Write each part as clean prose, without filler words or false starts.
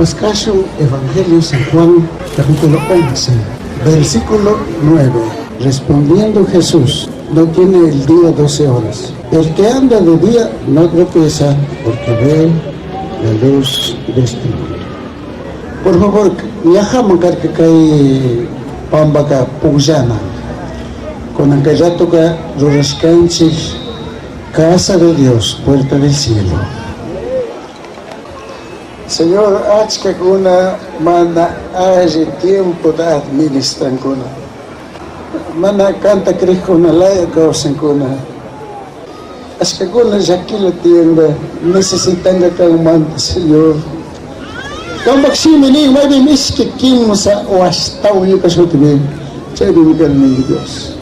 Paskashun Evangelio San Juan, capítulo 11, versículo 9. Respondiendo Jesús, no tiene el día 12 horas. El que anda de día no tropieza porque ve la luz de este mundo. Por favor, ñajaman karka kay pampaka pukllana. Kunan kay ratoka rurashkanchik Casa de Dios, puerta del cielo. Señor, achkakuna mana alli tiempota administrankuna. Mana kanta kriqkuna laya kawsankuna. Achkakuna llakila tiyanka, necesitanka kanmanta, Señor. Kampak shimi nin, maypimi ishki kimsa o ashtawan ñuka shutipi, chaypimi kani ninki Dios.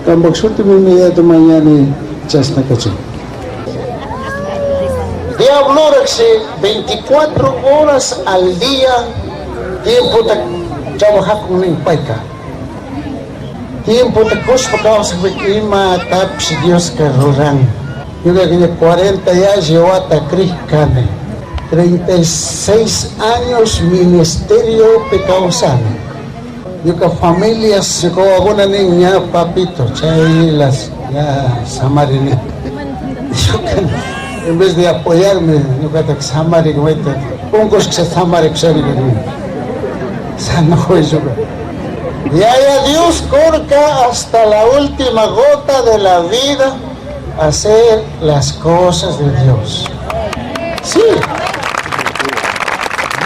Kampak shutipimi Yayata mañani, chashna kachun. Diabloraqshi 24 horas al día tiempota trabajakun nin payka. Tiempota kushpa kawsakpika imatapish Dioska ruran. Ñukaka ña 40 yalli wata krik kani. 36 años ministeriopi kawsani. Ñuka familias ñuka wawakuna nin ña papito chaylas ña samarini. En vez de apoyarme ñukataka samarik mayta unkushka samarikushani nini. Sanoysuka. Yaya Dios kurka hasta la última gota de la vida hacer las cosas de Dios. Sí.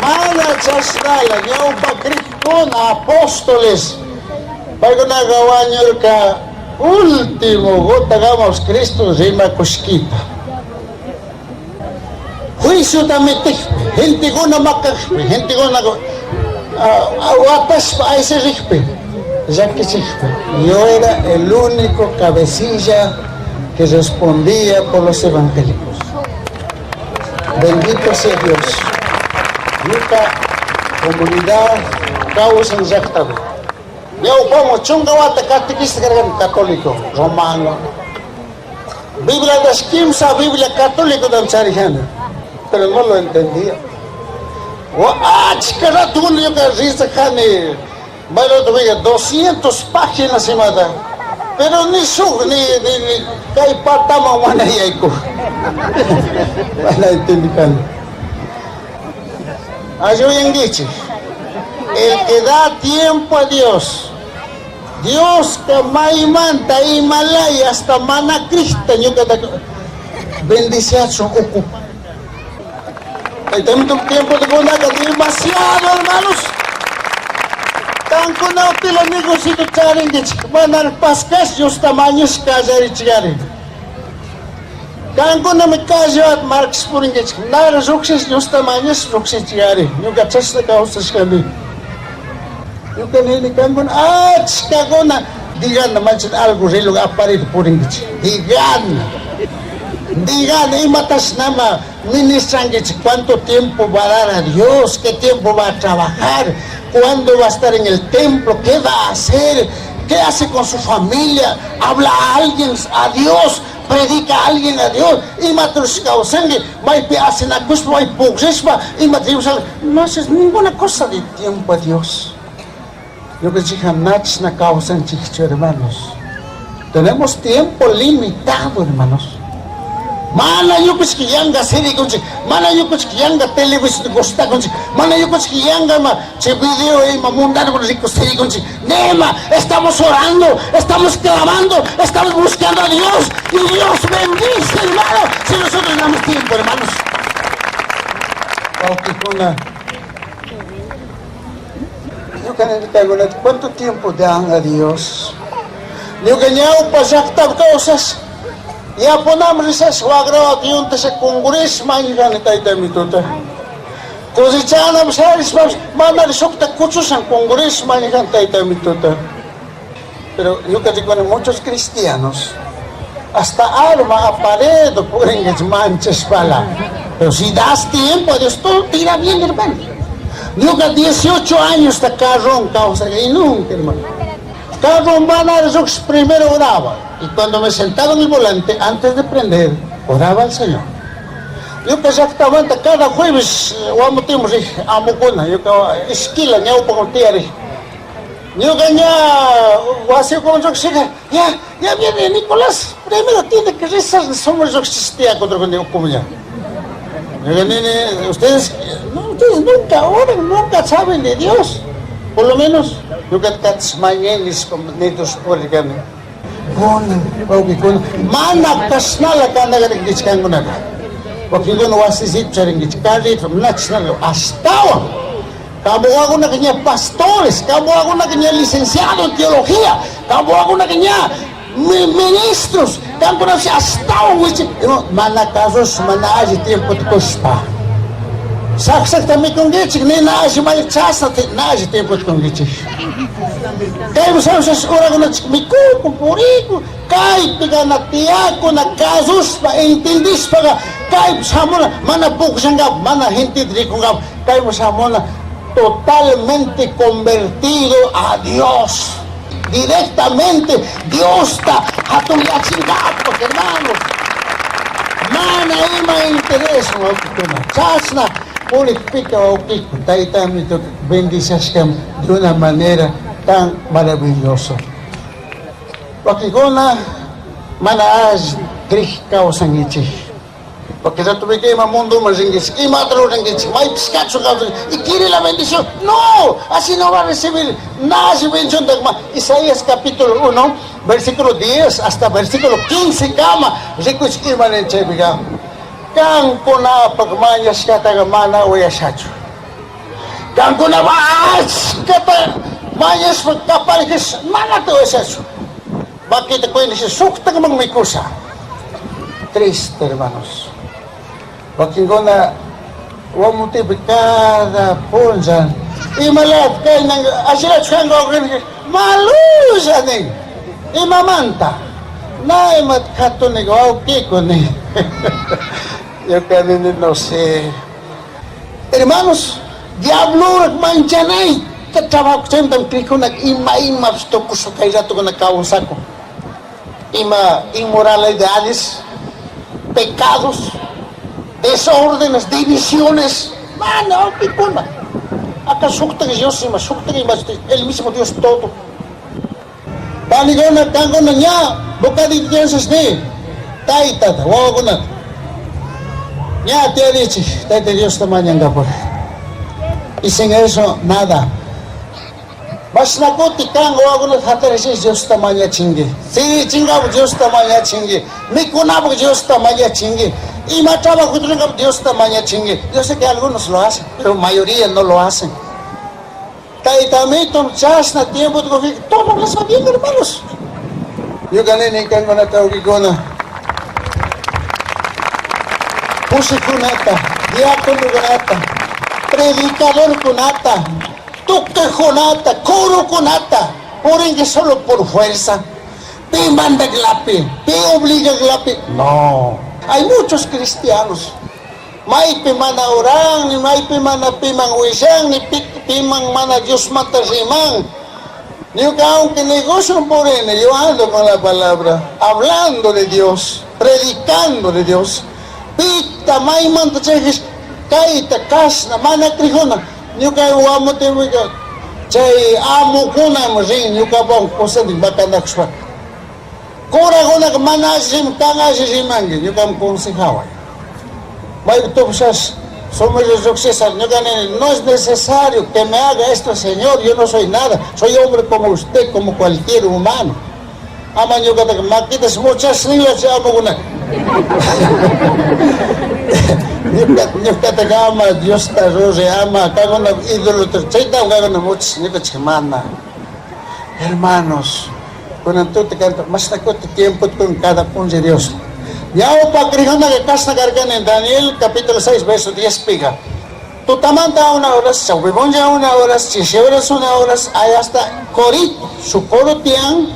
Mana chashnala ñawpa krikkuna apóstoles paykunaqa wañurka último gotagamash Cristo rimakushkita. Juiciota mitikpi, gentekuna makakpi, gentekuna watashpa aysirikpi, llakichikpi. Yo era el único cabecilla que respondía por los evangélicos. Bendito sea Dios. Ñuka comunidad kawsan llaktapi. Ñawpaman chunka wata catequista karkani católico romano. Bibliatash kimsa Biblia católicotam charijani, pero no lo entendía. Achka ratukuna ñuka rizajani, mayrato 200 páginas imata, pero ni shuk ni, ni, ni kay pataman mana yayku. Mana entendikani. Ayuyankichik. El que da tiempo a Dios, Dioska maymanta imalaya hasta mana krikta ñukata bendiciachun ocupa. Tayta tiempo de kunaka demasiado, hermanos. Kankuna utila negocito charinkichik, mana pascash Diosta mañashka kallarichigari. Kankunami kalluat marcas purinkichik, nara llukshish Diosta mañash llukshichigari. Ñuka chashna kawsashkani. Ñuka nini kankuna achkakuna digan manchit algo reloj aparir purinkichik. Digan. Digan imatash nama ministrankichik cuánto tiempo va a dar a Dios, qué tiempo va a trabajar, cuándo va a estar en el templo, qué va a hacer, qué hace con su familia, habla a alguien a Dios, predica a alguien a Dios, imatash kawsanki, maypi asinakushpa, may pukllashpa, imata no haces ninguna cosa de tiempo a Dios. Ñukanchikka nachna kawsanchikchu, hermanos. Tenemos tiempo limitado, hermanos. Mana ñukanchik yanga sirikunchik, mana ñukanchik yanga televisión gustakunchik, mana ñukanchik yanga ma chay video ima mundano rico sirikunchik. Nema, estamos orando, estamos clamando, estamos buscando a Dios y Dios bendice, hermano, si nosotros damos tiempo, hermanos. Wawqikuna, ñuka nirkakuna, ¿cuánto tiempo dan a Dios? Ñuka ñawpa llaqtapi kawsash, yapunam rishash waqrawata yuntasha kungurish mañashani tayta mituta. Cosechanam sharishpapish manari shukta kuchushan kungurish mañashani tayta mituta. Pero ñuka rikuni muchos cristianos hasta arma a pared purinkichik manchashpala. Pero si das tiempo a Dios, todo te irá bien, hermano. Ñuka 18 años ta carron kawsarka y nunca, hermano. Carro manara lluqshish primero oraba. Y cuando me sentaba en el volante, antes de prender, oraba al Señor. Ñuka llaktamanta cada jueves wamutimu rik amukuna, ñuka esquila ñawpakuna tiyarik. Ñuka ña wasi ukuman llukshika, ya, ya viene Nicolás, primero tiene que rezar, sumak llukshishpa tiyakudurkani ukuman ña. Ñuka nini, ustedes, no, ustedes nunca oran, nunca saben de Dios. Por lo menos ñukata katis mañay nishpa nitus purirkani. Kunan, wawqikuna, mana kashnala kanaga rinkichik kankunaka. Wakinkuna wasisita charinkichik, carrito, mana chashnala, ashtawan. Kambuwakunaka ña pastores, kambuwakunaka ña licenciado en teología, kambuwakunaka ña ministros, kankunapish ashtawan wichi, mana kasush, mana alli tiempota kushpa. Saksakta mikunkichik, nina alli may chasna na alli tiempota kunkichik. Kaypi shamushash urakunachik mikukun, purikun, kaypi na tiyakuna kasushpa, entendishpaga kaypi shamuna, mana pukllankapa, mana genteta rikunkapa, kaypi shamuna totalmente convertido a Dios. Directamente Diosta hatunyachinkapak, hermanos. Mana ima interés wawqikuna. Chashna purikpika wawqiku, taytami bendiciashkam de una manera tan maravilloso. Wawqikuna mana alli krik kawsankichik. Porque ya tuve que ima mundoman rinkichik, imata rurankichik, maypish kachun kawsankichik, y quiere la bendición. No, así no va a recibir nada bendición. Isaías capítulo 1, versículo 10 hasta versículo 15 kama, rikuchik ima nin chaypiqa. Kankunapak mañashkataqa mana uyashachu. Kankunapa achkata mañashpa kaparikish manata uyashachu. Makita kuynishi shuktakman mikusha. Triste, hermanos. Wakinkuna wamutipi cada punlla imalat kaynan ashilachu kanka wawqinchik malusha nin. Imamanta? Na imat katunik wawqiku nin. Ñuka nini no sé. Hermanos, diablorak manchanayta trabajo chaymantam krikunak ima imapish tukushpa kay ratukuna kawsakun. Ima inmoralidades, pecados, desórdenes, divisiones, mana wawqikuna. Acá shuktak Dios ima, shuktak ima, el mismo Dios todo. Panikuna, kankuna ña bocadillo ni, taytata, wawakunata. Ña tiyarichik, Tayta Diosta mañankapak. Y sin eso, nada. Mashna kuti kan wawakunata hatarichish Diosta mañachinki. Sirichinkapak Diosta mañachinki. Mikunapak Diosta mañachinki. Ima trabajo Diosta mañachinki. Yo sé que algunos lo hacen, pero mayoría no lo hacen. Taytamito, chashna tiempo todo les va bien, hermanos. Ñuka nini kankunata wawqikuna. Pushikunata, diáconokunata, predicadorkunata, tukajunata, corokunata, purinki solo por fuerza. Pi mandaklapi, pi obligaklapi. No. Hay muchos cristianos. Maypi mana oran, ni maypi mana piman willan, ni piman mana Dios mata riman. Ñuka aunque negocio purini, yo ando con la palabra, hablando de Dios, predicando de Dios. Pita maymanta chaykish kayta kashna mana krijuna. Ñuka wamutimika chay amukunam rin ñukapak kusantin bakanakushpa. Curakunaka mana alli kan alli rimanki, ñukam consejaway. Maypi tupshash sumilla lluqshisha, ñuka nini, no es necesario que me haga esto, Señor, yo no soy nada, soy hombre como usted, como cualquier humano. Ama ñukataka maquitas muchasnila chay amukunaka. Ñukataka ama Diosta ruri, ama kankuna ídolo, chayta kankuna muchas ñukanchik mana. Hermanos, kunan tuta kanta, mashna kuti tiempo kun cada punlla Dios. Ñawpa krijunaka kashna karkani Daniel capítulo 6 verso 10 piga. Tutamanta una horas, chawpi punlla una horas, chishi horas una horas, hay hasta corito, su coro tian,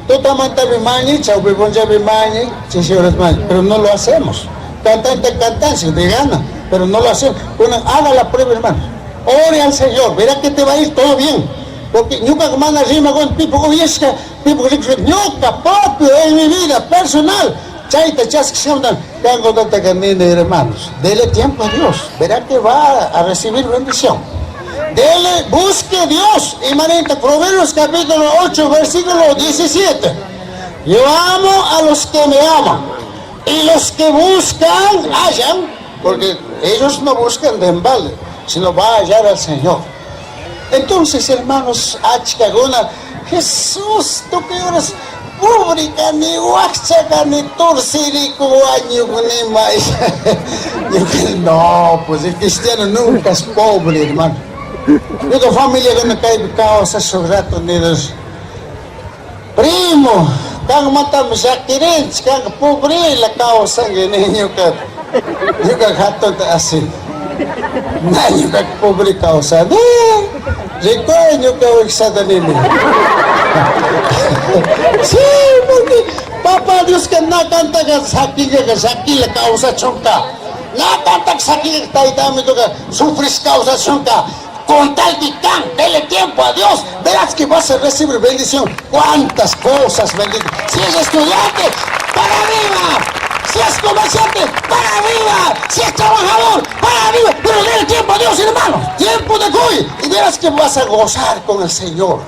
tutamanta bimañi, chawpi punlla bimañi, chishi horas mañi, pero no lo hacemos. Cantante cantancio de gana, pero no lo hacemos. Bueno, haga la prueba, hermano. Ore al Señor, verá que te va a ir todo bien. Porque ñuka mana rima con pipo uyashka, pipo ñuka propio en mi vida personal. Chayta chaskishkamanta kankunataqa nini, hermanos, dele tiempo a Dios, verá que va a recibir bendición. Dele, busque Dios. Imaninta Proverbios capítulo 8, versículo 17. Yo amo a los que me aman. Y los que buscan, hallan, porque ellos no buscan de embalde, sino va a hallar al Señor. Entonces, hermanos, achkakuna, Jesús, tukuy horas pobre kani, wakcha kani, torcirikun wañuknima. No, pues el cristiano nunca es pobre, hermano. Ñuka familiakuna kaypi kawsashun rato nidos. Primo, kanmantami llakirinchik, kanka pobrela kawsanki ni ñuka. Ñuka hatunta así. Na ñuka pobre kawsani. Rikuy ñuka wiksata nini. Sí, porque Papá Dioska na kantaka sakinka llakilla kawsachunka. Na kantaka sakinka tayta amituka sufrish kawsachunka. Con tal que can, dele tiempo a Dios, verás que vas a recibir bendición. Cuántas cosas benditas. Si es estudiante, para arriba. Si es comerciante, para arriba. Si es trabajador, para arriba. Pero dele tiempo a Dios, hermano. Tiempo de hoy. Y verás que vas a gozar con el Señor.